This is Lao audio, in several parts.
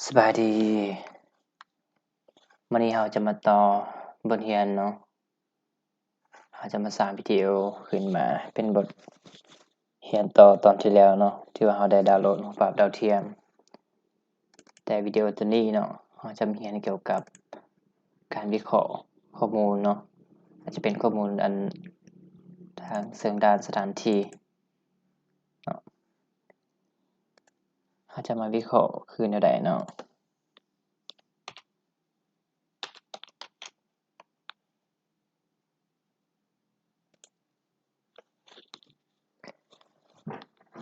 ສະບາຍດີ ມື້ນີ້ເຮົາຈະມາຕໍ່ບົດຮຽນເນາະ. ເຮົາຈະມາສ້າງວິດີໂອຂຶ້ນມາເປັນບົດຮຽນຕໍ່ຕອນທີ່ແລ້ວເນາະ ທີ່ວ່າເຮົາໄດ້ດາວໂຫຼດຮູບພາບດາວທຽມ. ແຕ່ວິດີໂອໂຕນີ້ເນາະ ເຮົາຈະມາຮຽນກ່ຽວກັບການວິເຄາະຂໍ້ມູນເນາະ, ອາດຈະເປັນຂໍ້ມູນອັນທາງເຊີງດ້ານສະຖານທີ່ເນາະ. ເຮົາຈະມາວິເຄາະຄືແນວໃດເນາະ?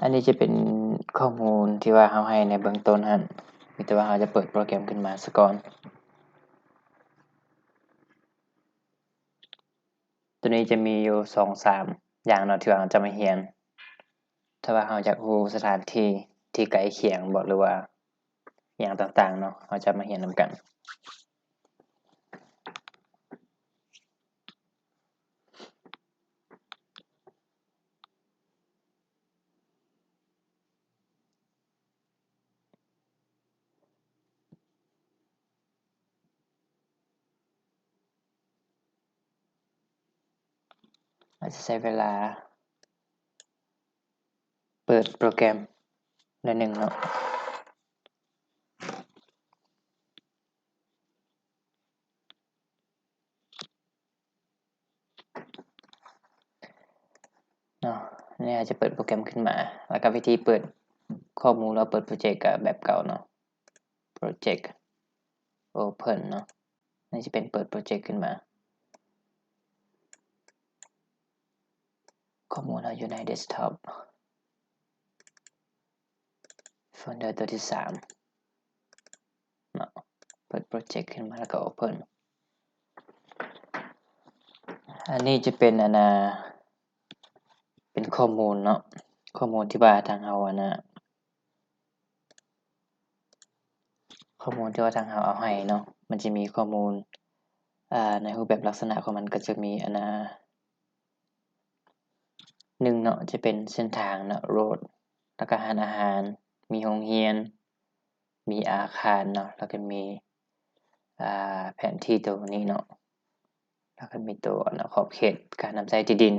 ອັນນີ້ຈະເປັນຂໍ້ມູນທີ່ວ່າເຮົາໃຫ້ໃນເບື້ອງຕົ້ນຫັ້ນ, ມີແຕ່ວ່າເຮົາຈະເປີດໂປຣແກຣມຂຶ້ນມາສາກ່ອນ. ໂຕນີ້ຈະມີຢູ່ສອງສາມຢ່າງເນາະ ທີ່ວ່າເຮົາຈະມາຮຽນ. ຖ້າວ່າເຮົາຢາກຮູ້ສະຖານທີ່ທີ່ໃກ້ຄຽງບໍ ຫຼືວ່າອີ່ຫຍັງຕ່າງໆເນາະ, ເຮົາຈະມາຮຽນນຳກັນ. ອາດຈະໃຊ້ເວລາເປີດໂປຣແກຣມໜ້ອຍໜຶ່ງເນາະ. ເນາະ ນີ້ອາດຈະເປີດໂປຣແກຣມຂຶ້ນມາ ແລ້ວກໍວິທີເປີດຂໍ້ມູນ ຫຼືເປີດໂປຣເຈັກກໍແບບເກົ່າເນາະ, ໂປຣເຈັກ ໂອເພິນເນາະ. ນີ້ຈະເປັນເປີດໂປຣເຈັກຂຶ້ນມາ. ຂໍ້ມູນເຮົາຢູ່ໃນເດັສທັອບ ໂຟນເດີຕົວທີສາມເນາະ, ເປີດໂປຣເຈັກຂຶ້ນມາ ແລ້ວກໍໂອເພິນ. ອັນນີ້ຈະເປັນ ອັນນ່າ ເປັນຂໍ້ມູນເນາະ, ຂໍ້ມູນທີ່ວ່າທາງເຮົາ ອັນນ່າ ຂໍ້ມູນທີ່ວ່າທາງເຮົາເອົາໃຫ້ເນາະ. ມັນຈະມີຂໍ້ມູນ ອາ ໃນຮູບແບບລັກສະນະຂອງມັນ ກໍຈະມີ ອັນນ່າ ໜຶ່ງເນາະ ຈະເປັນເສັ້ນທາງເນາະ ໂຣດ ແລ້ວກໍຮ້ານອາຫານ, ມີໂຮງຮຽນ, ມີອາຄານເນາະ, ແລ້ວກໍມີ ອາ ແຜນທີ່ໂຕນີ້ເນາະ, ແລ້ວກໍມີໂຕ ອັນນ່າ ຂອບເຂດການນຳໃຊ້ທີ່ດິນ,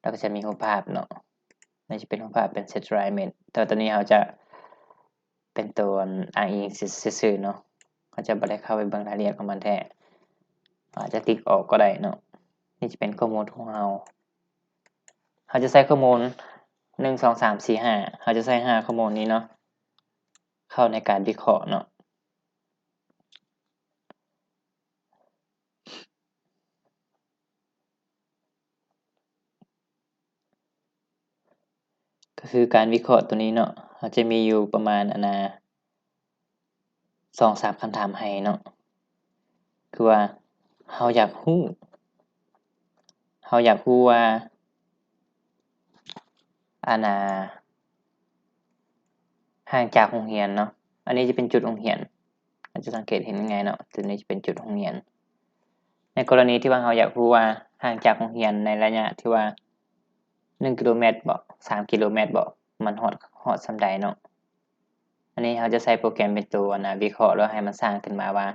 ແລ້ວກໍຈະມີຮູບພາບເນາະ. ນີ້ຈະເປັນຮູບພາບເປັນເຊັດລາຍເມັນ, ແຕ່ວ່າໂຕນີ້ເຮົາຈະ ເປັນໂຕອ້າງອີງຊື່ໆເນາະ, ເຮົາຈະບໍ່ໄດ້ເຂົ້າໄປເບິ່ງລາຍລະອຽດຂອງມັນແທ້, ອາດຈະຕິກອອກກໍໄດ້ເນາະ. ນີ້ຈະເປັນຂໍ້ມູນຂອງເຮົາ, ເຮົາຈະໃສ່ຂໍ້ມູນ ໜຶ່ງ ສອງ ສາມ ສີ່ ຫ້າ ເຮົາຈະໃສ່ຫ້າຂໍ້ມູນນີ້ເນາະ ເຂົ້າໃນການວິເຄາະເນາະ. ກໍຄືການວິເຄາະໂຕນີ້ເນາະ, ເຮົາຈະມີຢູ່ປະມານ ອັນນ່າ ສອງສາມຄຳຖາມໃຫ້ເນາະ, ຄືວ່າເຮົາຢາກຮູ້ ເຮົາຢາກຮູ້ວ່າ ອັນນ່າ ຫ່າງຈາກໂຮງຮຽນເນາະ, ອັນນີ້ຈະເປັນຈຸດໂຮງຮຽນ, ເຮົາຈະສັງເກດເຫັນງ່າຍເນາະ, ຈຸດນີ້ຈະເປັນຈຸດໂຮງຮຽນ. ໃນກໍລະນີທີ່ວ່າເຮົາຢາກຮູ້ວ່າຫ່າງຈາກໂຮງຮຽນໃນໄລຍະທີ່ວ່າໜຶ່ງກິໂລແມັດບໍ ສາມກິໂລແມັດບໍ ມັນຮອດ ຮອດສ່ຳໃດເນາະ, ອັນນີ້ເຮົາຈະໃຊ້ໂປຣແກຣມເປັນໂຕ ອັນນ່າ ວິເຄາະ ແລ້ວໃຫ້ມັນສ້າງຂຶ້ນມາວ່າ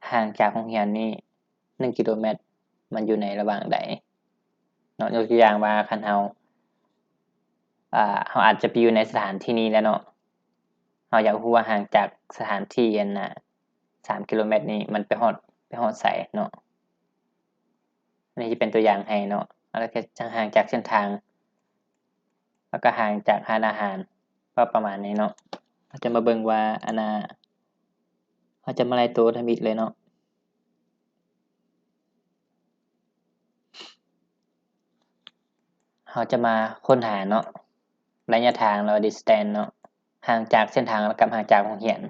ຫ່າງຈາກໂຮງຮຽນນີ້ໜຶ່ງກິໂລແມັດ ມັນຢູ່ໃນລະຫວ່າງໃດເນາະ. ຍົກຕົວຢ່າງວ່າ ຄັນເຮົາ ອາ ເຮົາອາດຈະໄປຢູ່ໃນສະຖານທີ່ນີ້ແລ້ວເນາະ, ເຮົາຢາກຮູ້ວ່າຫ່າງຈາກສະຖານທີ່ ອັນນ່າ ສາມກິໂລແມັດນີ້ ມັນໄປຮອດ ໄປຮອດໃສເນາະ. ອັນນີ້ຈະເປັນຕົວຢ່າງໃຫ້ເນາະ, ແລ້ວກໍຫ່າງຈາກເສັ້ນທາງ ແລ້ວກໍຫ່າງຈາກຮ້ານອາຫານ ກໍປະມານນີ້ເນາະ. ເຮົາຈະມາເບິ່ງວ່າ ອັນນ່າ ເຮົາຈະມາໄລ່ໂຕທຳອິດເລີຍເນາະ. ເຮົາຈະມາຄົ້ນຫາເນາະ ໄລຍະທາງ ຫຼືວ່າ distance ເນາະ, ຫ່າງຈາກເສັ້ນທາງກັບຫ່າງຈາກໂຮງຮຽນ.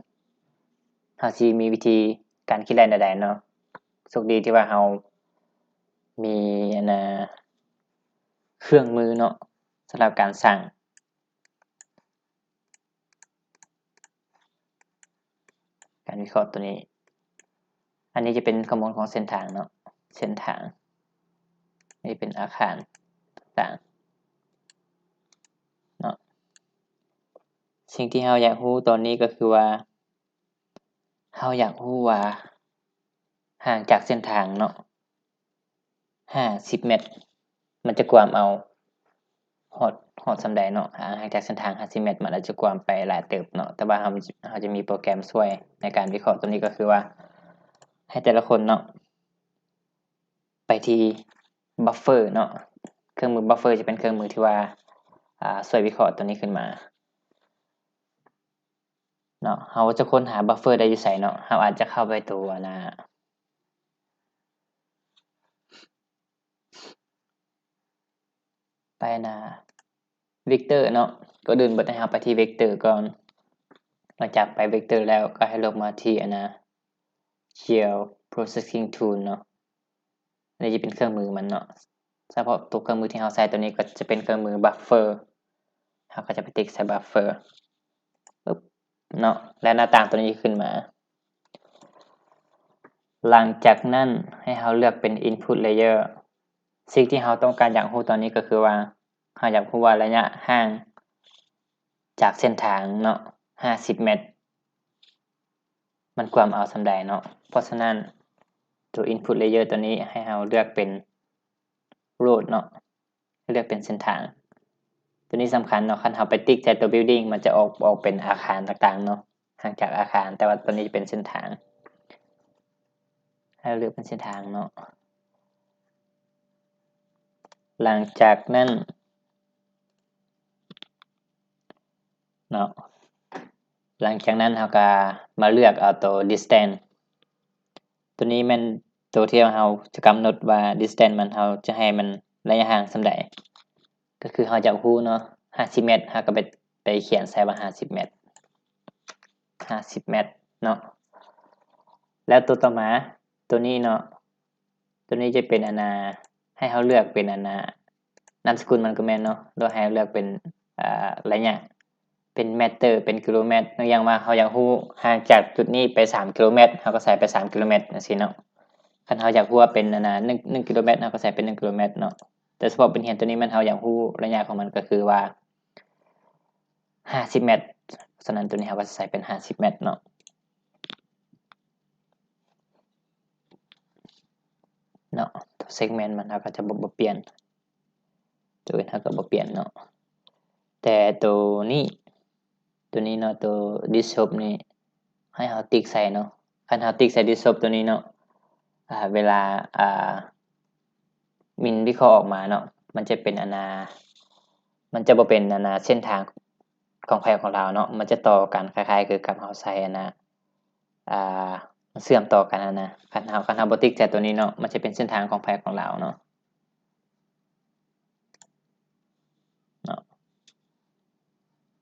ເຮົາຊິມີວິທີການຄິດໄລ່ແນວໃດເນາະ? ໂຊກດີທີ່ວ່າເຮົາມີ ອັນນ່າ ເຄື່ອງມືເນາະ ສຳລັບການສ້າງ ການວິເຄາະໂຕນີ້. ອັນນີ້ຈະເປັນຂໍ້ມູນຂອງເສັ້ນທາງເນາະ, ເສັ້ນທາງ, ນີ້ເປັນອາຄານຕ່າງໆເນາະ. ສິ່ງທີ່ເຮົາຢາກຮູ້ຕອນນີ້ກໍຄືວ່າ ເຮົາຢາກຮູ້ວ່າຫ່າງຈາກເສັ້ນທາງເນາະ ຫ້າສິບແມັດ ມັນຈະກວມເອົາຮອດ ຮອດສ່ຳໃດເນາະ? ຫ່າງຈາກເສັ້ນທາງຫ້າສິບແມັດ ມັນອາດຈະກວມໄປຫຼາຍເຕີບເນາະ, ແຕ່ວ່າເຮົາ ເຮົາຈະມີໂປຣແກຣມຊ່ວຍໃນການວິເຄາະຕົວນີ້ ກໍຄືວ່າໃຫ້ແຕ່ລະຄົນເນາະ ໄປທີ່ບັບເຟີເນາະ, ເຄື່ອງມືບັບເຟີຈະເປັນເຄື່ອງມືທີ່ວ່າ ອາ ຊ່ວຍວິເຄາະຕົວນີ້ຂຶ້ນມາເນາະ. ເຮົາຈະຄົ້ນຫາບັບເຟີໄດ້ຢູ່ໃສເນາະ? ເຮົາອາດຈະເຂົ້າໄປຕົວ ອັນນ່າ ໄປໜ້າເວັກເຕີເນາະ. ກ່ອນອື່ນເບິດໃຫ້ເຮົາໄປທີ່ເວັກເຕີກ່ອນ. ຫຼັງຈາກໄປເວັກເຕີແລ້ວ ກໍໃຫ້ລົງມາທີ່ ອັນນ່າ Geo Processing Tool ເນາະ. ອັນນີ້ຈະເປັນເຄື່ອງມືມັນເນາະ. ສະເພາະຕົວເຄື່ອງມືທີ່ເຮົາໃຊ້ຕົວນີ້ ກໍຈະເປັນເຄື່ອງມືບັບເຟີ. ເຮົາກໍຈະໄປຕິກໃສ່ບັບເຟີ ປຶບ ເນາະ ແລະ ໜ້າຕ່າງຕົວນີ້ຈະຂຶ້ນມາ. ຫຼັງຈາກນັ້ນໃຫ້ເຮົາເລືອກເປັນ Input Layer. ສິ່ງທີ່ເຮົາຕ້ອງການຢາກຮູ້ຕອນນີ້ກໍຄືວ່າ ເຮົາຢາກຮູ້ວ່າໄລຍະຫ່າງຈາກເສັ້ນທາງເນາະ ຫ້າສິບແມັດ ມັນກວມເອົາສ່ຳໃດເນາະ. ເພາະສະນັ້ນ ຕົວ Input Layer ຕົວນີ້ໃຫ້ເຮົາເລືອກເປັນ Road ເນາະ. ເລືອກເປັນເສັ້ນທາງ. ຕົວນີ້ສຳຄັນເນາະ, ຄັນເຮົາໄປຕິກໃສ່ຕົວ Building ມັນຈະອອກ ອອກເປັນອາຄານຕ່າງໆເນາະ, ຫ່າງຈາກອາຄານ, ແຕ່ວ່າຕົວນີ້ຈະເປັນເສັ້ນທາງ. ໃຫ້ເລືອກເປັນເສັ້ນທາງເນາະ. ຫຼັງຈາກນັ້ນເນາະ, ຫຼັງຈາກນັ້ນເຮົາກໍມາເລືອກເອົາຕົວ Distance. ຕົວນີ້ແມ່ນຕົວທີ່ເຮົາຈະກຳນົດວ່າ Distance ມັນ ເຮົາຈະໃຫ້ມັນໄລຍະຫ່າງສ່ຳໃດ. ກໍຄືເຮົາຢາກຮູ້ເນາະ ຫ້າສິບແມັດ ເຮົາກໍໄປ ໄປຂຽນໃສ່ວ່າຫ້າສິບແມັດ ຫ້າສິບແມັດເນາະ. ແລ້ວຕົວຕໍ່ມາ ຕົວນີ້ເນາະ, ຕົວນີ້ຈະເປັນ ອັນນ່າ ໃຫ້ເຮົາເລືອກເປັນ ອັນນ່າ ນາມສະກຸນມັນກໍແມ່ນເນາະ, ແລ້ວໃຫ້ເລືອກເປັນ ອ່າ ໄລຍະ ເປັນແມັດເຕີ ເປັນກິໂລແມັດ. ຕົວຢ່າງວ່າເຮົາຢາກຮູ້ຫ່າງຈາກຈຸດນີ້ໄປສາມກິໂລແມັດ ເຮົາກໍໃສ່ໄປສາມກິໂລແມັດ ຈັ່ງຊີ້ເນາະ. ຄັນເຮົາຢາກຮູ້ວ່າເປັນ ອັນນ່າ ໜຶ່ງ ໜຶ່ງກິໂລແມັດ ເຮົາກໍໃສ່ເປັນໜຶ່ງກິໂລແມັດເນາະ. ແຕ່ສະເພາະເປັນຮຽນຕົວນີ້ ມັນ ເຮົາຢາກຮູ້ໄລຍະຂອງມັນ ກໍຄືວ່າຫ້າສິບແມັດ, ສະນັ້ນຕົວນີ້ເຮົາກໍໃສ່ເປັນຫ້າສິບແມັດເນາະ. ເນາະ Segment ມັນ ເຮົາກໍຈະບໍ່ ບໍ່ປ່ຽນ. ຕົວອື່ນເຮົາກໍບໍ່ປ່ຽນເນາະ, ແຕ່ຕົວນີ້ ຕົວນີ້ເນາະ ຕົວ Dissolve ນີ້ ໃຫ້ເຮົາຕິກໃສ່ເນາະ. ຄັນເຮົາຕິກໃສ່ Dissolve ຕົວນີ້ເນາະ ອາ ເວລາ ອາ ມິນວິເຄາະອອກມາເນາະ ມັນຈະເປັນ ອັນນ່າ ມັນຈະບໍ່ເປັນ ອັນນ່າ ເສັ້ນທາງຂອງໃຜຂອງລາວເນາະ, ມັນຈະຕໍ່ກັນ ຄ້າຍໆຄືກັບເຮົາໃສ່ ອັນນ່າ ອ່າ ມັນເຊື່ອມຕໍ່ກັນຫັ້ນນະ. ຄັນເຮົາ ຄັນເຮົາບໍ່ຕິກໃສ່ຕົວນີ້ເນາະ ມັນຈະເປັນເສັ້ນທາງຂອງໃຜຂອງລາວເນາະ ເນາະ.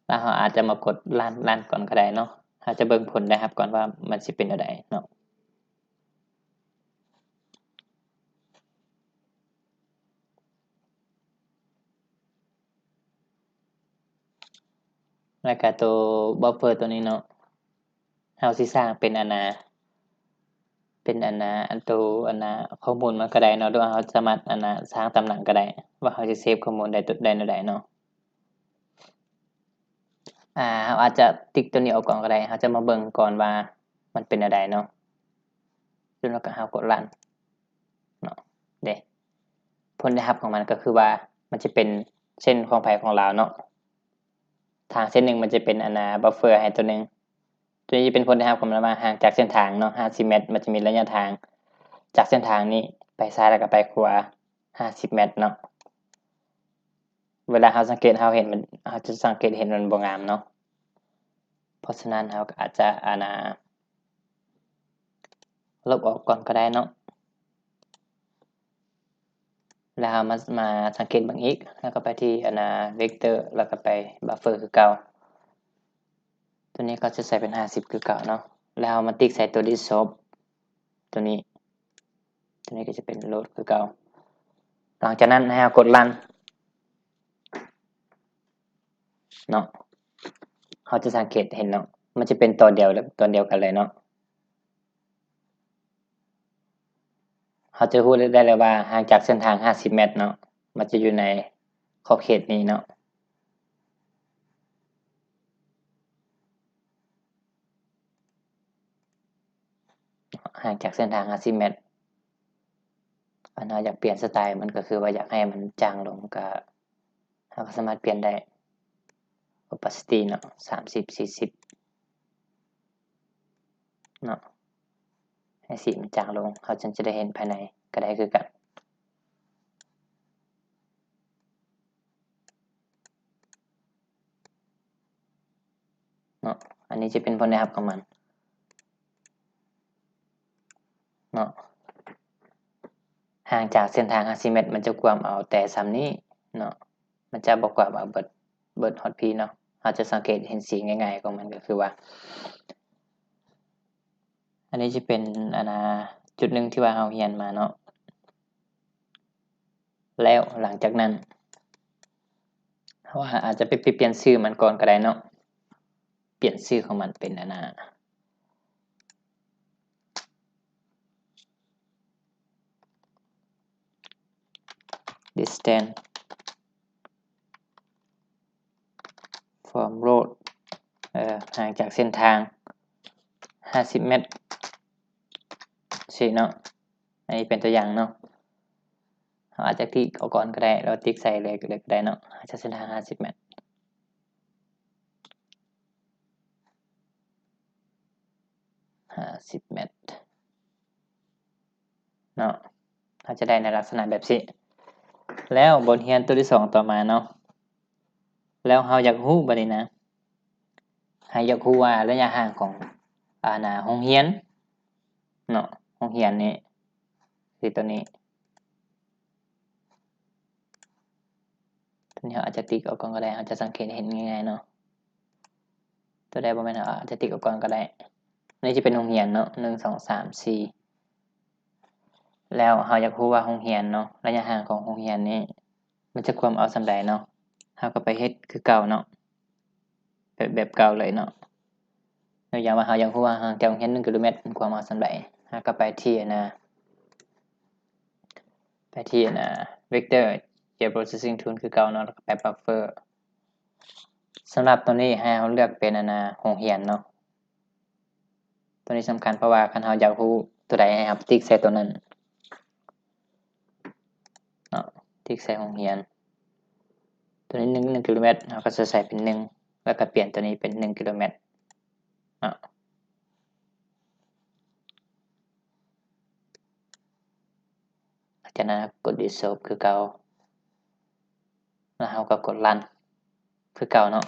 ແລ້ວເຮົາອາດຈະມາກົດ Run Run ກ່ອນກໍໄດ້ເນາະ, ເຮົາຈະເບິ່ງຜົນໄດ້ຮັບກ່ອນວ່າມັນຊິເປັນແນວໃດເນາະ. ແລ້ວກະໂຕ Buffer ໂຕນີ້ເນາະ ເຮົາຊິສ້າງເປັນອັນນ່າ ເປັນອັນນ່າ ອັນໂຕ ອັນນ່າ ຂໍ້ມູນມັນກໍໄດ້ເນາະ ຫຼືວ່າເຮົາສາມາດອັນນ່າ ສ້າງຕາມຫຼັງກໍໄດ້ ວ່າເຮົາຊິເຊບຂໍ້ມູນໄດ້ໂຕ ໄດ້ແນວໃດເນາະ. ອາ ເຮົາອາດຈະຕິກໂຕນີ້ອອກກ່ອນກໍໄດ້ ເຮົາຈະມາເບິ່ງກ່ອນວ່າມັນເປັນແນວໃດເນາະ. ແລ້ວກໍເຮົາກົດ Run ເນາະ ເດ້ ຜົນໄດ້ຮັບຂອງມັນກໍຄືວ່າ ມັນຈະເປັນເສັ້ນຂອງໃຜຂອງລາວເນາະ. ທາງເສັ້ນໜຶ່ງມັນຈະເປັນອັນນ່າ Buffer ໃຫ້ໂຕໜຶ່ງ. ໂຕນີ້ຈະເປັນຜົນໄດ້ຮັບຂອງມັນວ່າຫ່າງຈາກເສັ້ນທາງເນາະ ຫ້າສິບແມັດ, ມັນຈະມີໄລຍະທາງຈາກເສັ້ນທາງນີ້ໄປຊ້າຍ ແລ້ວກໍໄປຂວາ ຫ້າສິບແມັດເນາະ. ເວລາເຮົາສັງເກດ ເຮົາເຫັນມັນ ເຮົາຈະສັງເກດເຫັນມັນບໍ່ງາມເນາະ. ເພາະສະນັ້ນເຮົາກໍອາດຈະ ອັນນ່າ ລົບອອກກ່ອນກໍໄດ້ເນາະ. ແລ້ວເຮົາມາ ມາສັງເກດເບິ່ງອີກ ແລ້ວກໍໄປທີ່ອັນນ່າ Vector ແລ້ວກໍໄປ Buffer ຄືເກົ່າ. ຕົວນີ້ກໍຈະໃສ່ເປັນຫ້າສິບຄືເກົ່າເນາະ. ແລ້ວເຮົາມາຕິກໃສ່ຕົວ Dissolve ຕົວນີ້ ຕົວນີ້ກໍຈະເປັນ Road ຄືເກົ່າ. ຫຼັງຈາກນັ້ນໃຫ້ເຮົາກົດ Run ເນາະ. ເຮົາຈະສັງເກດເຫັນເນາະ ມັນຈະເປັນຕົວດຽວ ຕົວດຽວກັນເລີຍເນາະ. ເຮົາຈະຮູ້ໄດ້ເລີຍວ່າຫ່າງຈາກເສັ້ນທາງຫ້າສິບແມັດເນາະ ມັນຈະຢູ່ໃນຂອບເຂດນີ້ເນາະ. ຫ່າງຈາກເສັ້ນທາງຫ້າສິບແມັດ. ອັນເຮົາຢາກປ່ຽນສະໄຕມັນ ກໍຄືວ່າຢາກໃຫ້ມັນຈາງລົງ ກໍ ເຮົາກໍສາມາດປ່ຽນໄດ້ ໂອປາຊິຕີເນາະ ສາມສິບ ສີ່ສິບເນາະ ໃຫ້ສີມັນຈາງລົງ ເຮົາຈຶ່ງຈະໄດ້ເຫັນພາຍໃນກໍໄດ້ຄືກັນເນາະ. ອັນນີ້ຈະເປັນຜົນໄດ້ຮັບຂອງມັນເນາະ. ຫ່າງຈາກເສັ້ນທາງຫ້າສິບແມັດ ມັນຈະກວມເອົາແຕ່ສ່ຳນີ້ເນາະ. ມັນຈະບໍ່ກວມເອົາເບິດ ເບິດຮອດພີ້ເນາະ. ເຮົາຈະສັງເກດເຫັນສີງ່າຍໆຂອງມັນ ກໍຄືວ່າ ອັນນີ້ຈະເປັນ ອັນນ່າ ຈຸດໜຶ່ງທີ່ວ່າເຮົາຮຽນມາເນາະ. ແລ້ວຫຼັງຈາກນັ້ນ ເຮົາອາດຈະໄປ ໄປປ່ຽນຊື່ມັນກ່ອນກໍໄດ້ເນາະ. ປ່ຽນຊື່ຂອງມັນເປັນ ອັນນ່າ distance from road ເອີ ຫ່າງຈາກເສັ້ນທາງຫ້າສິບແມັດ ຊີ້ເນາະ. ອັນນີ້ເປັນຕົວຢ່າງເນາະ. ເຮົາອາດຈະຕິກອອກກ່ອນກໍໄດ້ ແລ້ວຕິກໃສ່ເລີຍກໍໄດ້ເນາະ. ເຮົາຈະເສັ້ນທາງຫ້າສິບແມັດ ຫ້າສິບແມັດເນາະ. ເຮົາຈະໄດ້ໃນລັກສະນະແບບຊີ້. ແລ້ວບົດຮຽນຕົວທີສອງຕໍ່ມາເນາະ. ແລ້ວເຮົາຢາກຮູ້ບັດນີ້ນະ ໃຫ້ຢາກຮູ້ວ່າໄລຍະຫ່າງຂອງ ອັນນ່າ ໂຮງຮຽນເນາະ ໂຮງຮຽນນີ້ ຄືຕົວນີ້ ຕົວນີ້ເຮົາອາດຈະຕິກອອກກ່ອນກໍໄດ້ ເຮົາຈະສັງເກດເຫັນງ່າຍໆເນາະ. ຕົວໃດບໍ່ແມ່ນ ເຮົາອາດຈະຕິກອອກກ່ອນກໍໄດ້. ນີ້ຈະເປັນໂຮງຮຽນເນາະ ໜຶ່ງ ສອງ ສາມ ສີ່ ແລ້ວເຮົາຢາກຮູ້ວ່າໂຮງຮຽນເນາະ ໄລຍະຫ່າງຂອງໂຮງຮຽນນີ້ ມັນຈະກວມເອົາສ່ຳໃດເນາະ. ເຮົາກໍໄປເຮັດຄືເກົ່າເນາະ ແບບ ແບບເກົ່າເລີຍເນາະ. ຍົກຢ່າງວ່າເຮົາຢາກຮູ້ວ່າຫ່າງຈາກໂຮງຮຽນໜຶ່ງກິໂລແມັດ ມັນກວມເອົາສ່ຳໃດ ເຮົາກໍໄປທີ່ ອັນນ່າ ໄປທີ່ ອັນນ່າ vector geoprocessing tool ຄືເກົ່າເນາະ ແລ້ວກໍໄປ buffer. ສຳລັບຕົວນີ້ໃຫ້ເຮົາເລືອກເປັນ ອັນນ່າ ໂຮງຮຽນເນາະ. ຕົວນີ້ສຳຄັນ ເພາະວ່າຄັນເຮົາຢາກຮູ້ຕົວໃດ ໃຫ້ເຮົາຕິກໃສ່ຕົວນັ້ນເນາະ ຕິກໃສ່ໂຮງຮຽນ. ຕົວນີ້ໜຶ່ງ ໜຶ່ງກິໂລແມັດ ເຮົາກໍຈະໃສ່ເປັນໜຶ່ງ ແລ້ວກໍປ່ຽນຕົວນີ້ເປັນໜຶ່ງກິໂລແມັດເນາະ. ຈາກນັ້ນເຮົາກໍກົດ dissolve ຄືເກົ່າ ແລ້ວເຮົາກໍກົດ run ຄືເກົ່າເນາະ.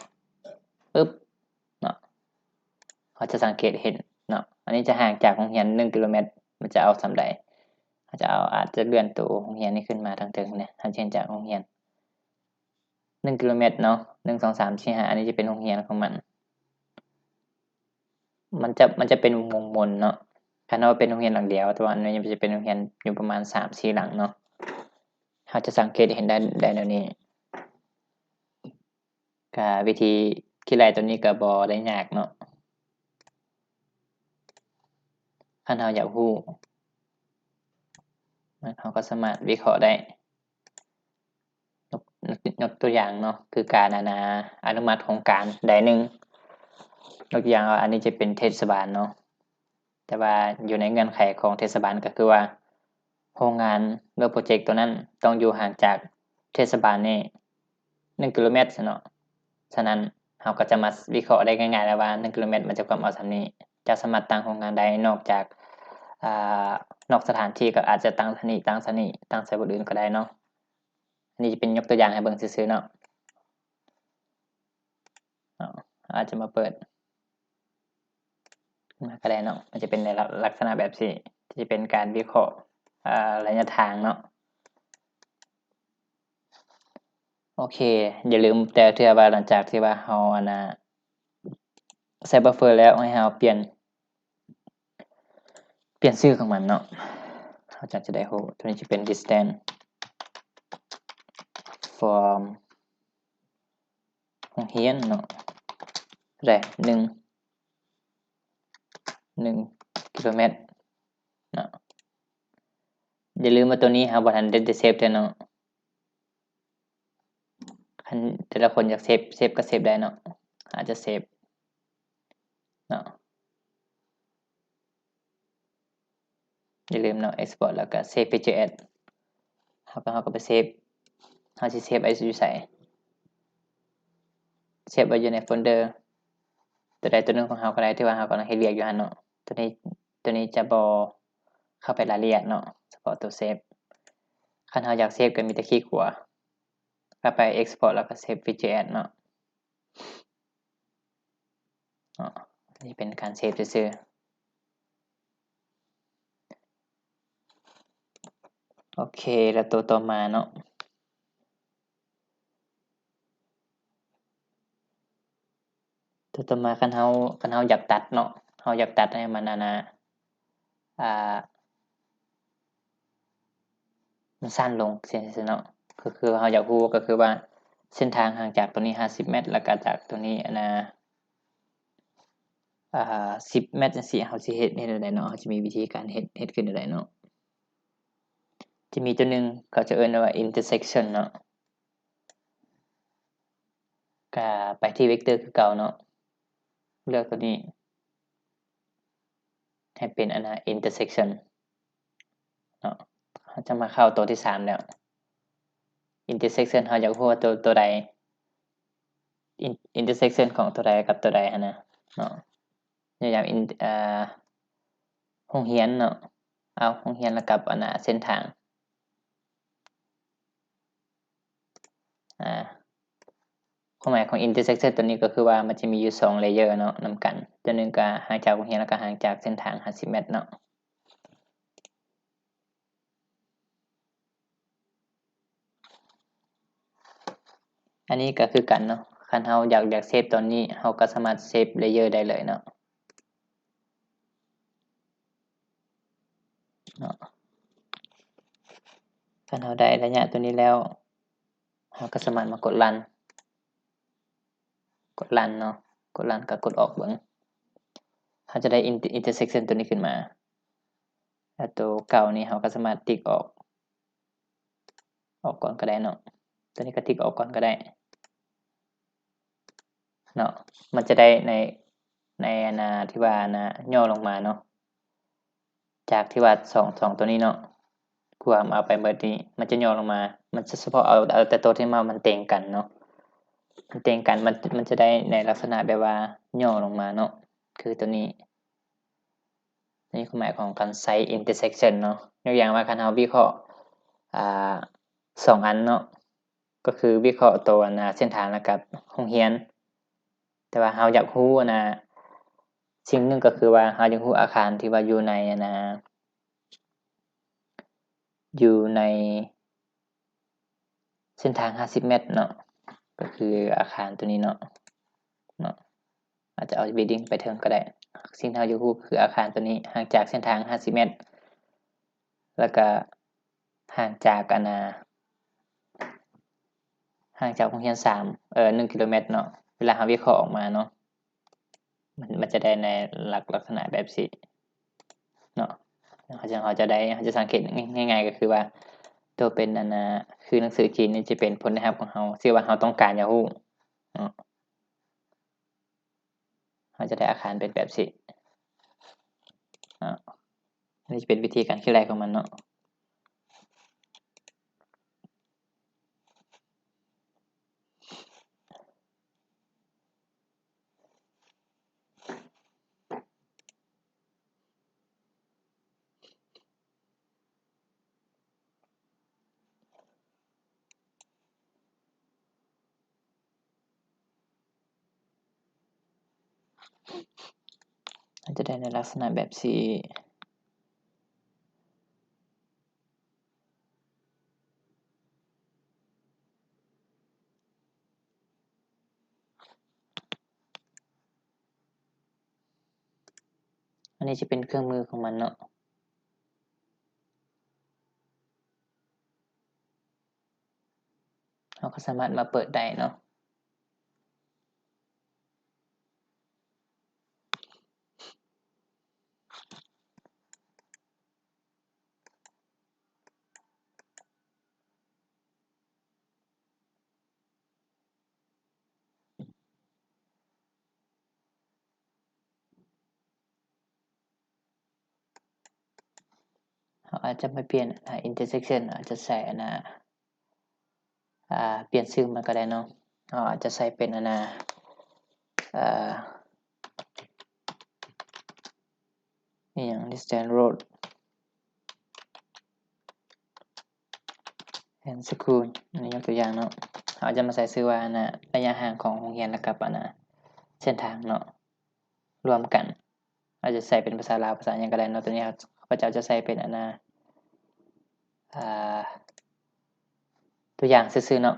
ປຶບ ເນາະ ເຮົາຈະສັງເກດເຫັນເນາະ ອັນນີ້ຈະຫ່າງຈາກໂຮງຮຽນໜຶ່ງກິໂລແມັດ ມັນຈະເອົາສ່ຳໃດ. ເຮົາຈະເອົາ ອາດຈະເລື່ອນໂຕໂຮງຮຽນນີ້ຂຶ້ນມາທາງເທິງແດ່ ເຮົາຈະເຫັນຈາກໂຮງຮຽນໜຶ່ງກິໂລແມັດເນາະ ໜຶ່ງ ສອງ ສາມ ສີ່ ຫ້າ ອັນນີ້ຈະເປັນໂຮງຮຽນຂອງມັນ ມັນຈະ ມັນຈະເປັນວົງມົນເນາະ. ຄັນເຮົາເປັນໂຮງຮຽນຫຼັງດຽວ ແຕ່ວ່າອັນນີ້ມັນຈະເປັນໂຮງຮຽນຢູ່ປະມານສາມສີ່ຫຼັງເນາະ. ເຮົາຈະສັງເກດເຫັນໄດ້ ໄດ້ແນວນີ້. ກະວິທີຄິດໄລ່ຕົວນີ້ກະບໍ່ໄດ້ຍາກເນາະ ຄັນເຮົາຢາກຮູ້ ເຮົາກໍສາມາດວິເຄາະໄດ້. ຍົກ ຍົກ ຍົກຕົວຢ່າງເນາະ ຄືການ ອັນນ່າ ອະນຸມັດໂຄງການໃດໜຶ່ງ. ຍົກຕົວຢ່າງວ່າ ອັນນີ້ຈະເປັນເທດສະບານເນາະ ແຕ່ວ່າຢູ່ໃນເງື່ອນໄຂຂອງເທດສະບານກໍຄືວ່າ ໂຮງງານ ຫຼື ໂປຣເຈັກຕົວນັ້ນຕ້ອງຢູ່ຫ່າງຈາກເທດສະບານນີ້ໜຶ່ງກິໂລແມັດຊັ້ນເນາະ. ສະນັ້ນ ເຮົາກໍຈະມາວິເຄາະໄດ້ງ່າຍໆແລ້ວວ່າ ໜຶ່ງກິໂລແມັດມັນຈະກວມເອົາສ່ຳນີ້. ຈະສາມາດຕັ້ງໂຮງງານໄດ້ນອກຈາກ ອາ ນອກສະຖານທີ່ ກໍອາດຈະຕັ້ງສະຖານີ ຕັ້ງສະຖານີ ຕັ້ງໃສ່ບ່ອນອື່ນກໍໄດ້ເນາະ. ອັນນີ້ຈະເປັນຍົກຕົວຢ່າງໃຫ້ເບິ່ງຊື່ໆເນາະ. ເນາະ ອາດຈະມາເປີດມາກໍໄດ້ເນາະ. ມັນຈະເປັນໃນລັກ ລັກສະນະແບບນີ້ ທີ່ຈະເປັນການວິເຄາະ ອາ ໄລຍະທາງເນາະ. ໂອເຄ ຢ່າລືມແຕ່ລະເທື່ອວ່າ ຫຼັງຈາກທີ່ວ່າເຮົາ ອັນນ່າ ໃສ່ buffer ແລ້ວ ໃຫ້ເຮົາປ່ຽນ ປ່ຽນຊື່ຂອງມັນເນາະ ເຮົາຈັ່ງຈະໄດ້ຮູ້. ຕົວນີ້ຈະເປັນ distance from ໂຮງຮຽນເນາະ ເທົ່າໃດ ໜຶ່ງ ໜຶ່ງກິໂລແມັດເນາະ. ຢ່າລືມວ່າຕົວນີ້ເຮົາບໍ່ທັນໄດ້ save ເທື່ອເນາະ. ຄັນແຕ່ລະຄົນຢາກ save save ກໍ save ໄດ້ເນາະ ອາດຈະ save ເນາະ. ຢ່າລືມເນາະ export ແລ້ວກໍ save feature as ເຮົາກໍ ເຮົາກໍໄປ save ເຮົາຊິ save ໄວ້ຢູ່ໃສ? save ໄວ້ຢູ່ໃນໂຟນເດີຕົວໃດຕົວໜຶ່ງຂອງເຮົາກໍໄດ້ ທີ່ວ່າເຮົາກຳລັງເຮັດວຽກຢູ່ຫັ້ນເນາະ. ຕົວນີ້ ຕົວນີ້ຈະບໍ່ເຂົ້າໄປລາຍລະອຽດເນາະ ສະເພາະຕົວ save. ຄັນເຮົາຢາກ save ກໍມີແຕ່ຄລິກຂວາ ກໍໄປ export ແລ້ວກໍ save feature as ເນາະ. ເນາະ ນີ້ເປັນການ save ຊື່ໆ. ໂອເຄ ແລ້ວຕົວຕໍ່ມາເນາະ ຕົວຕໍ່ມາ ຄັນເຮົາ ຄັນເຮົາຢາກຕັດເນາະ ເຮົາຢາກຕັດໃຫ້ມັນ ອັນນ່າ ອ່າ ມັນສັ້ນລົງ ຊີ້ເນາະ ກໍຄືເຮົາຢາກຮູ້ ກໍຄືວ່າເສັ້ນທາງຫ່າງຈາກຕົວນີ້ຫ້າສິບແມັດ ແລ້ວກໍຈາກຕົວນີ້ ອັນນ່າ ອ່າ ສິບແມັດຈັ່ງຊີ້ ເຮົາຊິເຮັດ ເຮັດແນວໃດເນາະ? ເຮົາຈະມີວິທີການເຮັດ ເຮັດຄືແນວໃດເນາະ? ຈະມີຕົວໜຶ່ງ ເຂົາຈະເອີ້ນວ່າ intersection ເນາະ ກະໄປທີ່ vector ຄືເກົ່າເນາະ ເລືອກຕົວນີ້ ໃຫ້ເປັນອັນນ່າ intersection ເນາະ. ເຮົາຈະມາເຂົ້າຕົວທີສາມແລ້ວ intersection ເຮົາຢາກຮູ້ວ່າຕົວ ຕົວໃດ in- intersection ຂອງຕົວໃດກັບຕົວໃດຫັ້ນນະເນາະ. ຍົກຢ່າງ ເອີ່ ໂຮງຮຽນເນາະ ເອົາໂຮງຮຽນແລ້ວກັບອັນນ່າເສັ້ນທາງ ອາ ຄວາມໝາຍຂອງ intersection ຕົວນີ້ກໍຄືວ່າມັນຈະມີຢູ່ສອງ layer ເນາະ ນຳກັນ ຕົວໜຶ່ງກໍຫ່າງຈາກໂຮງຮຽນ ແລ້ວກໍຫ່າງຈາກເສັ້ນທາງຫ້າສິບແມັດເນາະ. ອັນນີ້ກໍຄືກັນເນາະ ຄັນເຮົາຢາກ ຢາກ save ຕອນນີ້ ເຮົາກໍສາມາດ save layer ໄດ້ເລີຍເນາະ ເນາະ. ຄັນເຮົາໄດ້ໄລຍະຕົວນີ້ແລ້ວ ເຮົາກໍສາມາດມາກົດ run ກົດ run ເນາະ ກົດ run ກໍກົດອອກເບິ່ງ ເຮົາຈະໄດ້ inter- intersection ຕົວນີ້ຂຶ້ນມາ ແລ້ວຕົວເກົ່ານີ້ເຮົາກໍສາມາດຕິກອອກ ອອກກ່ອນກໍໄດ້ເນາະ ຕົວນີ້ກໍຕິກອອກກ່ອນກໍໄດ້ເນາະ. ມັນຈະໄດ້ໃນ ໃນອັນນ່າ ທີ່ວ່າອັນນ່າ ຫຍໍ້ລົງມາເນາະ ຈາກທີ່ວ່າສອງ ສອງຕົວນີ້ເນາະ ກວມເອົາໄປເບິດນີ້ ມັນຈະຫຍໍ້ລົງມາ ມັນຈະສະເພາະເອົາ ເອົາແຕ່ຕົວທີ່ວ່າມັນເຕັງກັນເນາະ ມັນເຕັງກັນ ມັນ ມັນຈະໄດ້ໃນລັກສະນະແບບວ່າຫຍໍ້ລົງມາເນາະ ຄືຕົວນີ້. ໃນຄວາມໝາຍຂອງການໃຊ້ intersection ເນາະ ຍົກຢ່າງວ່າຄັນເຮົາວິເຄາະ ອ່າ ສອງອັນເນາະ ກໍຄືວິເຄາະໂຕ ອັນນ່າ ເສັ້ນທາງ ແລ້ວກັບໂຮງຮຽນ ແຕ່ວ່າເຮົາຢາກຮູ້ ອັນນ່າ ສິ່ງໜຶ່ງກໍຄືວ່າເຮົາຢາກຮູ້ອາຄານທີ່ວ່າຢູ່ໃນ ອັນນ່າ ຢູ່ໃນ ເສັ້ນທາງຫ້າສິບແມັດເນາະ ກໍຄືອາຄານຕົວນີ້ເນາະ ເນາະ ອາດຈະເອົາ building ໄປເທິງກໍໄດ້. ສິ່ງທີ່ເຮົາຢາກຮູ້ຄືອາຄານຕົວນີ້ຫ່າງຈາກເສັ້ນທາງຫ້າສິບແມັດ ແລ້ວກໍຫ່າງຈາກ ອັນນ່າ ຫ່າງຈາກໂຮງຮຽນສາມ ເອີ ໜຶ່ງກິໂລແມັດເນາະ. ເວລາເຮົາວິເຄາະອອກມາເນາະ ມັນ ມັນຈະໄດ້ໃນລັກ ລັກສະນະແບບຊີ້ເນາະ. ເຮົາຈະ ເຮົາຈະໄດ້ ເຮົາຈະສັງເກດງ່າຍໆ ກໍຄືວ່າ ໂຕເປັນ ອັນນ່າ ຄືໜັງສືຈີນນີ້ຈະເປັນຜົນໄດ້ຮັບຂອງເຮົາ ທີ່ວ່າເຮົາຕ້ອງການຢາກຮູ້ເນາະ ເຮົາຈະໄດ້ອາຄານເປັນແບບຊີ້ເນາະ. ອັນນີ້ຈະເປັນວິທີການຄິດໄລ່ຂອງມັນເນາະ. ອາດຈະໄດ້ໃນລັກສະນະແບບຊີ້. ອັນນີ້ຈະເປັນເຄື່ອງມືຂອງມັນເນາະ. ເຮົາກໍສາມາດມາເປີດໄດ້ເນາະ. ເຮົາຈະໄດ້ໃນລັກສະນະແບບນີ້. ອາດຈະມາປ່ຽນ ອ່າ intersection ອາດຈະໃສ່ອັນນ່າ ອ່າ ປ່ຽນຊື່ມັນກໍໄດ້ເນາະ. ເຮົາອາດຈະໃສ່ເປັນອັນນ່າ ອ່າ ອີ່ຫຍັງ distance road and school ອັນນີ້ຍົກຕົວຢ່າງເນາະ. ເຮົາຈະມາໃສ່ຊື່ວ່າອັນນ່າ ໄລຍະຫ່າງຂອງໂຮງຮຽນ ແລ້ວກັບອັນນ່າ ເສັ້ນທາງເນາະ ລວມກັນ. ອາດຈະໃສ່ເປັນພາສາລາວ ພາສາຫຍັງກໍໄດ້ເນາະ. ຕົວນີ້ຂ້າພະເຈົ້າຈະໃສ່ເປັນອັນນ່າ ອ່າ ຕົວຢ່າງຊື່ໆເນາະ.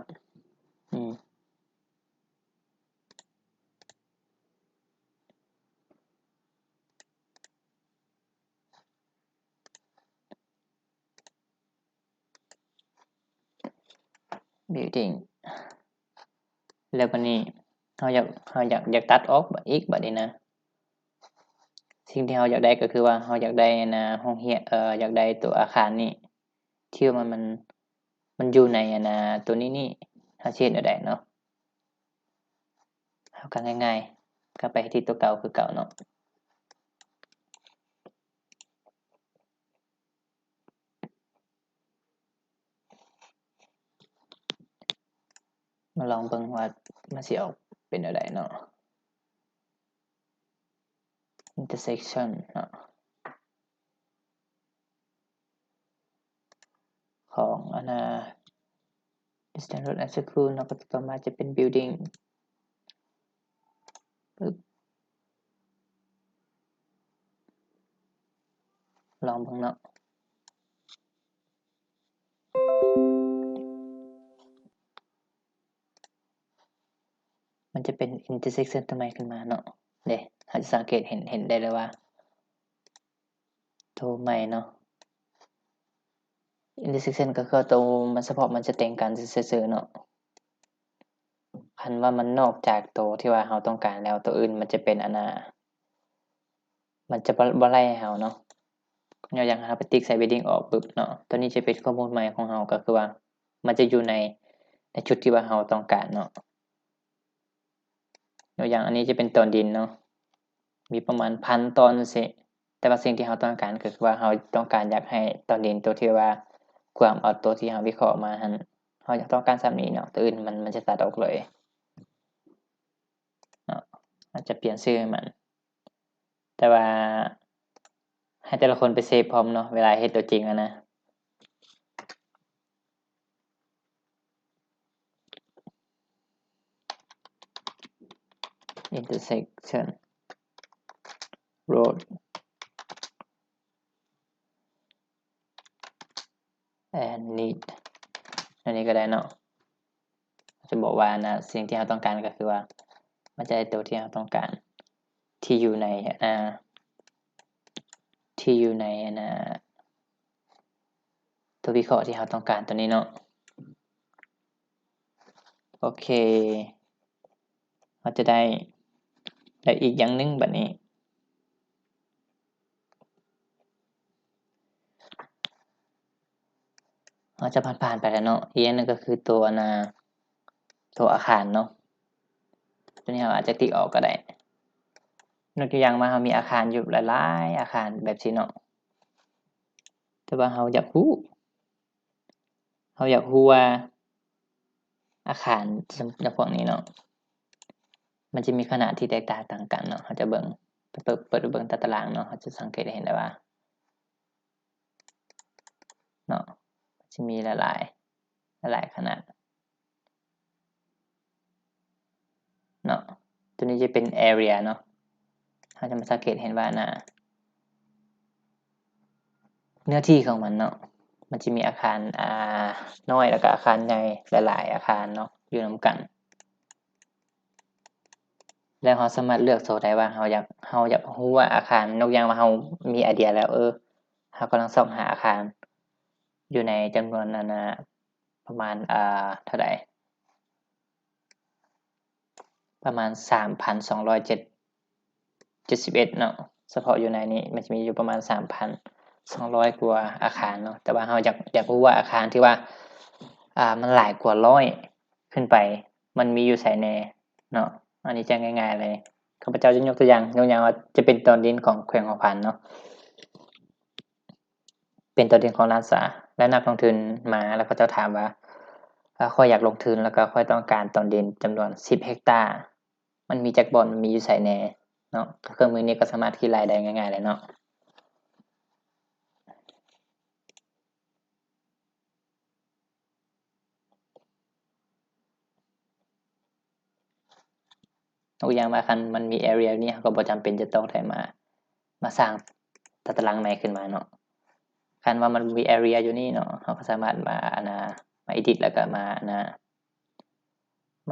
ອືມ building ແລ້ວບັດນີ້ເຮົາຢາກ ເຮົາຢາກ ຢາກຕັດອອກອີກບັດນີ້ນະ. ສິ່ງທີ່ເຮົາຢາກໄດ້ກໍຄືວ່າເຮົາຢາກໄດ້ອັນນ່າ ໂຮງຮຽນ ເອີ ຢາກໄດ້ຕົວອາຄານນີ້ ທີ່ວ່າມັນ ມັນ ມັນຢູ່ໃນອັນນ່າ ຕົວນີ້ນີ້ ເຮົາຊິເຮັດແນວໃດເນາະ? ເຮົາກໍງ່າຍໆ ກັບໄປທີ່ຕົວເກົ່າຄືເກົ່າເນາະ. ມາລອງເບິ່ງວ່າມັນຊິອອກເປັນແນວໃດເນາະ. intersection ເນາະ ຂອງອັນນ່າ distance road and school ເນາະ. ກໍຕໍ່ມາຈະເປັນ building ປຶບ ລອງເບິ່ງເນາະ. ມັນຈະເປັນ intersection ຕົວໃໝ່ຂຶ້ນມາເນາະ. ເດ້ ເຮົາຈະສັງເກດເຫັນ ເຫັນໄດ້ເລີຍວ່າ ໂຕໃໝ່ເນາະ. intersection ກໍຄືໂຕມັນສະເພາະ ມັນຈະແຕ່ງກັນຊື່ໆເນາະ. ຄັນວ່າມັນນອກຈາກໂຕທີ່ວ່າເຮົາຕ້ອງການແລ້ວ ໂຕອື່ນມັນຈະເປັນອັນນ່າ ມັນຈະບໍ່ ບໍ່ໄລ່ໃຫ້ເຮົາເນາະ. ຍົກຢ່າງ ເຮົາໄປຕິກໃສ່ building ອອກປຶບເນາະ, ຕົວນີ້ຈະເປັນຂໍ້ມູນໃໝ່ຂອງເຮົາ ກໍຄືວ່າມັນຈະຢູ່ໃນ ໃນຈຸດທີ່ວ່າເຮົາຕ້ອງການເນາະ. ຍົກຢ່າງ ອັນນີ້ຈະເປັນຕອນດິນເນາະ, ມີປະມານພັນຕອນຊີ້. ແຕ່ວ່າສິ່ງທີ່ເຮົາຕ້ອງການ ກໍຄືວ່າເຮົາຕ້ອງການຢາກໃຫ້ຕອນດິນຕົວທີ່ວ່າກວມເອົາຕົວທີ່ເຮົາວິເຄາະມາຫັ້ນ ເຮົາຢາກຕ້ອງການສ່ຳນີ້ເນາະ, ຕົວອື່ນມັນ ມັນຈະຕັດອອກເລີຍເນາະ. ອາດຈະປ່ຽນຊື່ໃຫ້ມັນ ແຕ່ວ່າໃຫ້ແຕ່ລະຄົນໄປເຊບພ້ອມເນາະ ເວລາເຮັດຕົວຈິງຫັ້ນນະ. intersection road and need ອັນນີ້ກໍໄດ້ເນາະ. ຈະບອກວ່ານະ ສິ່ງທີ່ເຮົາຕ້ອງການກໍຄືວ່າ ມັນຈະໄດ້ຕົວທີ່ເຮົາຕ້ອງການ ທີ່ຢູ່ໃນ ອ່າ ທີ່ຢູ່ໃນ ອັນນ່າ ຕົວວິເຄາະທີ່ເຮົາຕ້ອງການຕົວນີ້ເນາະ. ໂອເຄ ເຮົາຈະໄດ້ ໄດ້ອີກຢ່າງໜຶ່ງບັດນີ້. ເຮົາຈະຜ່ານໆໄປແລ້ວເນາະ. ອີກຢ່າງໜຶ່ງກໍຄືຕົວ ອັນນ່າ ຕົວອາຄານເນາະ, ຕົວນີ້ເຮົາອາດຈະຕິກອອກກໍໄດ້. ຍົກຕົວຢ່າງວ່າເຮົາມີອາຄານຢູ່ຫຼາຍໆອາຄານແບບຊີ້ເນາະ, ແຕ່ວ່າເຮົາຢາກຮູ້ ເຮົາຢາກຮູ້ວ່າອາຄານຈຳພວກນີ້ເນາະ ມັນຈະມີຂະໜາດທີ່ແຕກຕ່າງກັນເນາະ. ເຮົາຈະເບິ່ງ ເປີດ ເປີດເບິ່ງຕາຕະລາງເນາະ, ເຮົາຈະສັງເກດເຫັນໄດ້ວ່າ ເນາະ ຈະມີຫຼາຍໆ ຫຼາຍໆຂະໜາດເນາະ. ຕົວນີ້ຈະເປັນ area ເນາະ, ເຮົາຈະມາສັງເກດເຫັນວ່າ ນະ ເນື້ອທີ່ຂອງມັນເນາະ ມັນຈະມີອາຄານ ອ່າ ນ້ອຍ ແລ້ວກໍອາຄານໃຫຍ່ ຫຼາຍໆອາຄານເນາະ ຢູ່ນຳກັນ. ແລ້ວເຮົາສາມາດເລືອກໂຊໄດ້ວ່າເຮົາຢາກ ເຮົາຢາກຮູ້ວ່າອາຄານ ຍົກຢ່າງວ່າເຮົາມີໄອເດຍແລ້ວ ເອີ ເຮົາກຳລັງຊອກຫາອາຄານຢູ່ໃນຈຳນວນ ອັນນ່າ ປະມານ ອ່າ ເທົ່າໃດ ປະມານສາມພັນສອງຮ້ອຍເຈັດ ເຈັດສິບເອັດເນາະ. ສະເພາະຢູ່ໃນນີ້ມັນຈະມີຢູ່ປະມານສາມພັນສອງຮ້ອຍກວ່າອາຄານເນາະ, ແຕ່ວ່າເຮົາຢາກ ຢາກຮູ້ວ່າອາຄານທີ່ວ່າ ອ່າ ມັນຫຼາຍກວ່າຮ້ອຍຂຶ້ນໄປ ມັນມີຢູ່ໃສແດ່ເນາະ. ອັນນີ້ຈະງ່າຍໆເລີຍ, ຂ້າພະເຈົ້າຈະຍົກຕົວຢ່າງ ຍົກຢ່າງວ່າຈະເປັນຕອນດິນຂອງແຂວງຫົວພັນເນາະ. ເປັນຕົວເດັ່ນຂອງລ້ານຊາ ແລະ ນັກລົງທຶນມາ ແລ້ວເຂົາເຈົ້າຖາມວ່າ ເອີ ຂ້ອຍຢາກລົງທຶນ ແລ້ວກໍຂ້ອຍຕ້ອງການຕອນດິນຈຳນວນສິບເຮັກຕາ ມັນມີຈັກບ່ອນ ມັນມີຢູ່ໃສແດ່ເນາະ. ເຄື່ອງມືນີ້ກໍສາມາດຄິດໄລ່ໄດ້ງ່າຍໆເລີຍເນາະ. ຍົກຕົວຢ່າງວ່າ ຄັນມັນມີ area ນີ້ ເຮົາກໍບໍ່ຈຳເປັນຈະຕ້ອງໄດ້ມາ ມາສ້າງຕາຕະລາງໃໝ່ຂຶ້ນມາເນາະ. ຄັນວ່າມັນມີ area ຢູ່ນີ້ເນາະ ເຮົາກໍສາມາດມາ ອັນນ່າ ມາ edit ແລ້ວກໍມາ ອັນນ່າ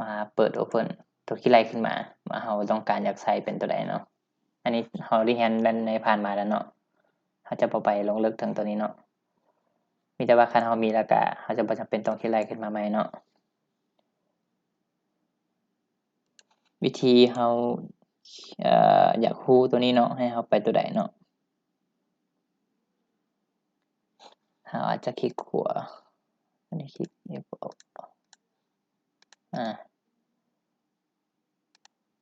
ມາເປີດ open ຕົວຄິດໄລ່ຂຶ້ນມາ ວ່າເຮົາຕ້ອງການຢາກໃສ່ເປັນຕົວໃດເນາະ. ອັນນີ້ເຮົາໄດ້ຮຽນໃນຜ່ານມາແລ້ວເນາະ ເຮົາຈະບໍ່ໄປລົງເລິກເຖິງຕົວນີ້ເນາະ. ມີແຕ່ວ່າຄັນເຮົາມີແລ້ວກະ ເຮົາຈະບໍ່ຈຳເປັນຕ້ອງຄິດໄລ່ຂຶ້ນມາໃໝ່ເນາະ. ວິທີເຮົາ ເອີ ຢາກຮູ້ຕົວນີ້ເນາະ ໃຫ້ເຮົາໄປຕົວໃດເນາະ. ເຮົາອາດຈະຄລິກຂວາ ອັນນີ້ຄລິກ F ອອກ ອາ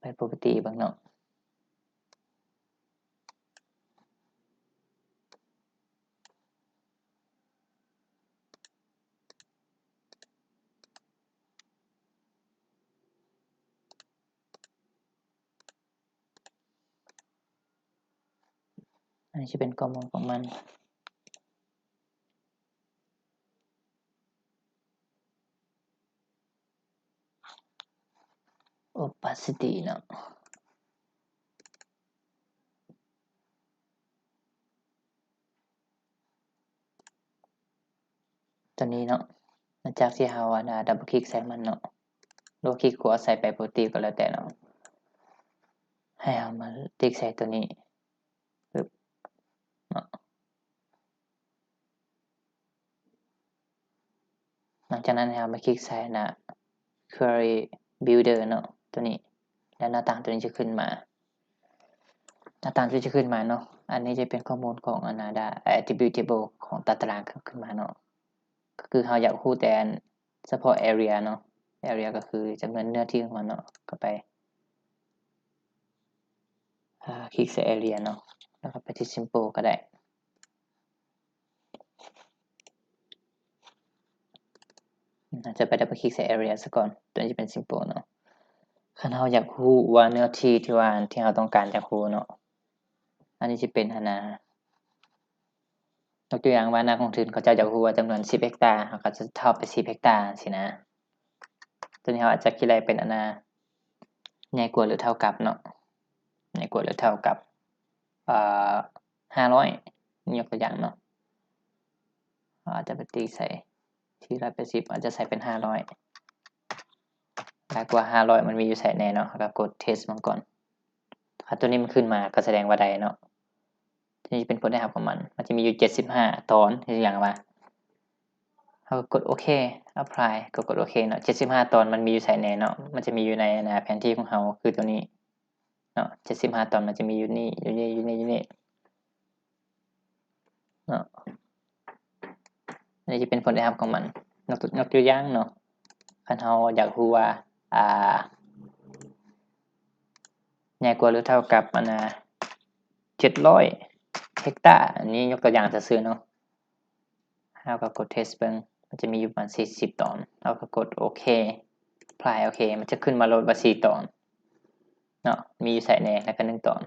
ໄປ property ເບິ່ງເນາະ. ອັນນີ້ຈະເປັນຂໍ້ມູນຂອງມັນ. opacity ເນາະ ຕົວນີ້ເນາະ. ຫຼັງຈາກທີ່ເຮົາ ອັນນ່າ double click ໃສ່ມັນເນາະ ຫຼືຄລິກຂວາໃສ່ໄປ property ກໍແລ້ວແຕ່ເນາະ ໃຫ້ເຮົາມາຕິກໃສ່ຕົວນີ້ ປຶບ ເນາະ. ຫຼັງຈາກນັ້ນໃຫ້ເຮົາມາຄລິກໃສ່ໜ້າ Query Builder ເນາະ ຕົວນີ້ ແລ້ວໜ້າຕ່າງຕົວນີ້ຈະຂຶ້ນມາ ໜ້າຕ່າງຕົວນີ້ຈະຂຶ້ນມາເນາະ. ອັນນີ້ຈະເປັນຂໍ້ມູນຂອງ ອັນນ່າ attribute table ຂອງຕາຕະລາງຂຶ້ນມາເນາະ. ກໍຄືເຮົາຢາກຮູ້ແຕ່ອັນ ສະເພາະ area ເນາະ area ກໍຄືຈຳນວນເນື້ອທີ່ຂອງມັນເນາະ. ກໍໄປ ອາ ຄລິກໃສ່ area ເນາະ ແລ້ວກໍໄປທີ່ simple ກໍໄດ້. ອາດຈະໄປ double click ໃສ່ area ຊະກ່ອນ ຕົວນີ້ຈະເປັນ simple ເນາະ. ຄັນເຮົາຢາກຮູ້ວ່າເນື້ອທີ່ທີ່ວ່າ ທີ່ເຮົາຕ້ອງການຢາກຮູ້ເນາະ ອັນນີ້ຈະເປັນ ອັນນ່າ ຍົກຕົວຢ່າງວ່ານັກລົງທຶນເຂົາເຈົ້າຢາກຮູ້ວ່າຈຳນວນສິບເຮັກຕາ ເຮົາກໍຈະທອບໄປສິບເຮັກຕາ ຊີ້ນະ. ຕົວນີ້ເຮົາອາດຈະຄິດໄລ່ເປັນ ອັນນ່າ ໃຫຍ່ກວ່າ ຫຼື ເທົ່າກັບເນາະ ໃຫຍ່ກວ່າ ຫຼື ເທົ່າກັບ ເອີ ຫ້າຮ້ອຍ ຍົກຕົວຢ່າງເນາະ. ເຮົາອາດຈະໄປຕີໃສ່ທີ່ຮ້ອຍແປດສິບ ອາດຈະໃສ່ເປັນຫ້າຮ້ອຍ ຫຼາຍກວ່າຫ້າຮ້ອຍມັນມີຢູ່ໃສແດ່ເນາະ. ເຮົາກໍກົດ test ມັນກ່ອນ ຖ້າຕົວນີ້ມັນຂຶ້ນມາກໍສະແດງວ່າໄດ້ເນາະ. ຕົວນີ້ເປັນຜົນໄດ້ຮັບຂອງມັນ ມັນຈະມີຢູ່ເຈັດສິບຫ້າຕອນ ຄືຫຍັງວະ ເຮົາກໍກົດໂອເຄ apply ກໍກົດໂອເຄເນາະ. ເຈັດສິບຫ້າຕອນມັນມີຢູ່ໃສແດ່ເນາະ ມັນຈະມີຢູ່ໃນ ອັນນ່າ ແຜນທີ່ຂອງເຮົາ ຄືຕົວນີ້ເນາະ. ເຈັດສິບຫ້າຕອນມັນຈະມີຢູ່ນີ້ ຢູ່ນີ້ ຢູ່ນີ້ ຢູ່ນີ້ເນາະ. ອັນນີ້ຈະເປັນຜົນໄດ້ຮັບຂອງມັນ ຍົກ ຍົກຕົວຢ່າງເນາະ ຄັນເຮົາຢາກຮູ້ວ່າ ອາ ໃຫຍ່ກວ່າ ຫຼື ເທົ່າກັບ ອັນນ່າ ເຈັດຮ້ອຍເຮັກຕາ ອັນນີ້ຍົກຕົວຢ່າງຊື່ໆເນາະ. ເຮົາກໍກົດ test ເບິ່ງ ມັນຈະມີຢູ່ປະມານສີ່ສິບຕອນ ເຮົາກໍກົດໂອເຄ apply ໂອເຄ ມັນຈະຂຶ້ນມາໂລດວ່າສີ່ຕອນເນາະ ມີຢູ່ໃສແດ່ ແລ້ວກໍໜຶ່ງຕອນ.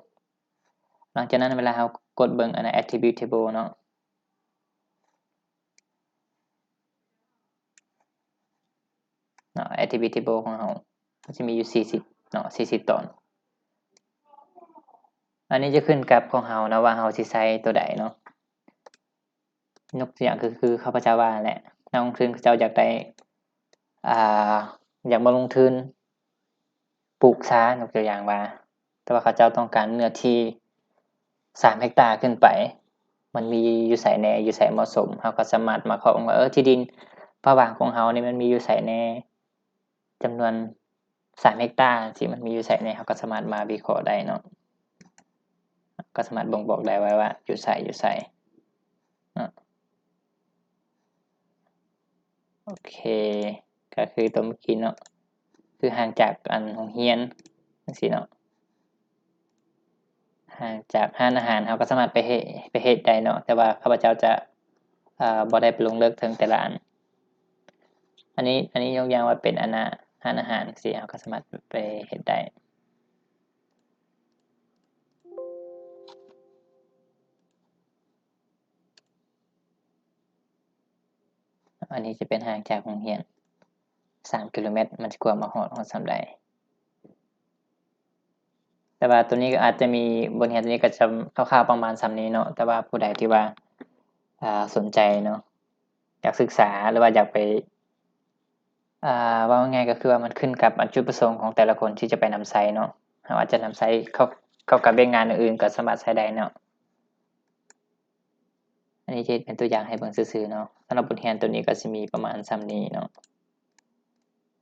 ຫຼັງຈາກນັ້ນເວລາເຮົາກົດເບິ່ງ ອັນນ່າ attribute table ເນາະ ເນາະ attribute table ຂອງເຮົາ ມັນຈະມີຢູ່ສີ່ສິບເນາະ ສີ່ສິບຕອນ. ອັນນີ້ຈະຂຶ້ນກັບຂອງເຮົາເນາະ ວ່າເຮົາຊິໃຊ້ຕົວໃດເນາະ. ຍົກຕົວຢ່າງຄື ຄືຂ້າພະເຈົ້າວ່າແຫຼະ ນັກລົງທຶນເຂົາເຈົ້າຢາກໄດ້ ອ່າ ຢາກມາລົງທຶນ ປູກຊາ ຍົກຕົວຢ່າງວ່າ ແຕ່ວ່າເຂົາເຈົ້າຕ້ອງການເນື້ອທີ່ສາມເຮັກຕາຂຶ້ນໄປ ມັນມີຢູ່ໃສແດ່ ຢູ່ໃສເໝາະສົມ ເຮົາກໍສາມາດມາເຄາະເບິ່ງວ່າ ເອີ ທີ່ດິນພະຫວ່າງຂອງເຮົານີ້ມັນມີຢູ່ໃສແດ່ ຈຳນວນສາມເຮັກຕາ ທີ່ມັນມີຢູ່ໃສແດ່ ເຮົາກໍສາມາດມາວິເຄາະໄດ້ເນາະ ກໍສາມາດບົ່ງບອກໄດ້ວ່າ ວ່າຢູ່ໃສ ຢູ່ໃສເນາະ. ໂອເຄ ກໍຄືຕົວເມື່ອກີ້ເນາະ ຄືຫ່າງຈາກອັນໂຮງຮຽນຈັ່ງຊີ້ເນາະ ຫ່າງຈາກຮ້ານອາຫານ ເຮົາກໍສາມາດໄປເຮັດ ໄປເຮັດໄດ້ເນາະ ແຕ່ວ່າຂ້າພະເຈົ້າຈະ ອ່າ ບໍ່ໄດ້ໄປລົງເລິກເຖິງແຕ່ລະອັນ. ອັນນີ້ ອັນນີ້ຍົກຢ່າງວ່າເປັນອັນນ່າ ຮ້ານອາຫານ ຊີ້ ເຮົາກໍສາມາດໄປເຮັດໄດ້. ອັນນີ້ຈະເປັນຫ່າງຈາກໂຮງຮຽນສາມກິໂລແມັດ, ມັນຊິກວມວ່າຮອດ ຮອດສ່ຳໃດ. ແຕ່ວ່າໂຕນີ້ກໍອາດຈະມີ ບົດຮຽນໂຕນີ້ກໍຈະຄ່າວໆປະມານສ່ຳນີ້ເນາະ, ແຕ່ວ່າຜູ້ໃດທີ່ວ່າ ອ່າ ສົນໃຈເນາະ, ຢາກສຶກສາ ຫຼືວ່າຢາກໄປ ອ່າ ເວົ້າງ່າຍໆກໍຄືວ່າມັນຂຶ້ນກັບອັນຈຸດປະສົງຂອງແຕ່ລະຄົນທີ່ຈະໄປນຳໃຊ້ເນາະ. ເຮົາອາດຈະນຳໃຊ້ເຂົ້າ ເຂົ້າກັບວຽກງານອື່ນໆກໍສາມາດໃຊ້ໄດ້ເນາະ. ອັນນີ້ຈະເຮັດເປັນຕົວຢ່າງໃຫ້ເບິ່ງຊື່ໆເນາະ. ສຳລັບບົດຮຽນໂຕນີ້ກໍຊິມີປະມານສ່ຳນີ້ເນາະ,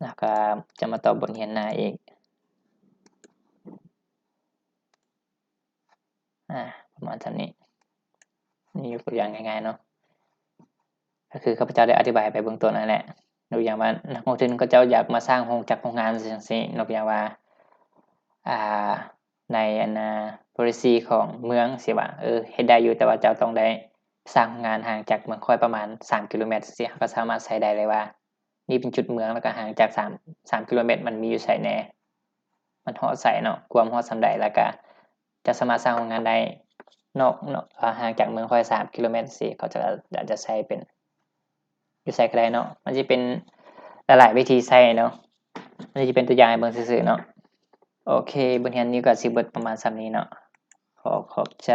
ແລ້ວກໍຈະມາຕໍ່ບົດຮຽນໜ້າອີກ. ອ່າ ປະມານສ່ຳນີ້. ນີ້ຍົກຕົວຢ່າງງ່າຍໆເນາະ, ກໍຄືຂ້າພະເຈົ້າໄດ້ອະທິບາຍໄປເບື້ອງຕົ້ນນັ້ນແຫຼະ. ຍົກຢ່າງວ່ານັກລົງທຶນເຂົາເຈົ້າຢາກມາສ້າງໂຮງຈັກໂຮງງານຈັ່ງຊີ້, ຍົກຢ່າງວ່າ ອ່າ ໃນອັນນ່າ policy ຂອງເມືອງຊີ້ວ່າ ເອີ ເຮັດໄດ້ຢູ່, ແຕ່ວ່າເຈົ້າຕ້ອງໄດ້ສ້າງໂຮງງານຫ່າງຈາກເມືອງຂ້ອຍປະມານສາມກິໂລແມັດຊີ້, ເຮົາກໍສາມາດໃຊ້ໄດ້ເລີຍວ່າ ນີ້ເປັນຈຸດເມືອງ ແລ້ວກໍຫ່າງຈາກສາມ ສາມກິໂລແມັດ ມັນມີຢູ່ໃສແດ່, ມັນຮອດໃສເນາະ, ກວມຮອດສ່ຳໃດ, ແລ້ວກໍຈະສາມາດສ້າງໂຮງງານໄດ້ນອກ ນອກ ອ່າ ຫ່າງຈາກເມືອງຂ້ອຍສາມກິໂລແມັດຊີ້. ເຂົາຈະ ອາດຈະໃຊ້ເປັນ ຢູ່ໃສກໍໄດ້ເນາະ, ມັນຈະເປັນຫຼາຍໆວິທີໃຊ້ເນາະ. ອັນນີ້ຈະເປັນຕົວຢ່າງໃຫ້ເບິ່ງຊື່ໆເນາະ. ໂອເຄ, ບົດຮຽນນີ້ກໍຊິເບິດປະມານສ່ຳນີ້ເນາະ. ຂໍຂອບໃຈ.